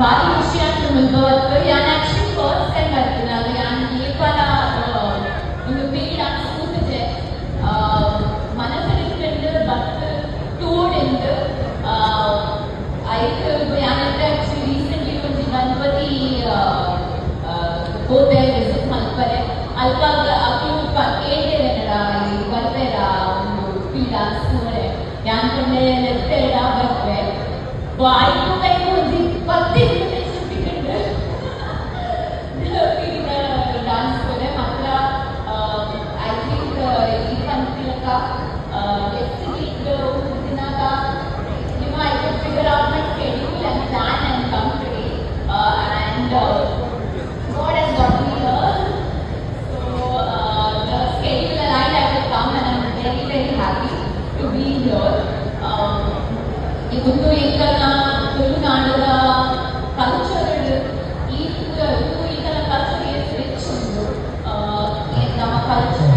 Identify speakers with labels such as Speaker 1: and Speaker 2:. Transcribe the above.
Speaker 1: ಬಾರಿ ಖುಷಿ ಆಂಡ್ ಮುಲ್ಪ ಬತ್ತ್. ಯಾನ್ ಆಕ್ಚುಲಿ ಫಸ್ಟ್ ಟೈಮ್ ಬರ್ತಿನ. ಯಾನ್ ಏಪಲ ಒಂದು ಪಿಲಿ ಡಾನ್ಸ್ ತೂತುಜೆ. ಮನಸ್ಸು ಬತ್ತ್ ತೂಡೆಂದು. ಐಕ್ ಯಾನ್ ಆಕ್ಚುಲಿ ರೀಸೆಂಟ್ಲಿ ಒಂಜಿ ಗಣಪತಿ ಪೋತೆ ವಿಸಿಟ್ ಮಲ್ಪರೆ. ಅಲ್ಪ ಅಕ್ಲು ಕೇಂಡೆರೆನಡ, ಈ ಬರ್ಪೆರ ಒಂದು ಪಿಲಿ ಡಾನ್ಸ್ ತೂವರೆ? ಯಾನ್ ಪಂಡೆ, ಲೆತ್ತೆರ್ಡ ಬರ್ಪೆ. ಐಕು ಕೈಕು ಒಂಜಿ 10 ಇನ್ವಿಟೇಷನ್ ತಿಕ್ಕಂಡು ಪಿಲಿದ ಡಾನ್ಸ್ ತೂವರೆ ಮಾತ್ರ. I think ಈ ಪಂತಿಲಕ ಎಷ್ಟು weak ದಿನಾಗ I could figure out my schedule and plan and come today. And God has got me here. So the schedule aligned, I could come and I'm very, very happy to be here. ಒಂದು ಎಂಕಲ್ನ ತುಳುನಾಡದ culture, ಈ ಪೂರ ಎಂಕಲ್ನ culture ಏತ್ rich ಉಂಡು. ನಮ್ಮ culture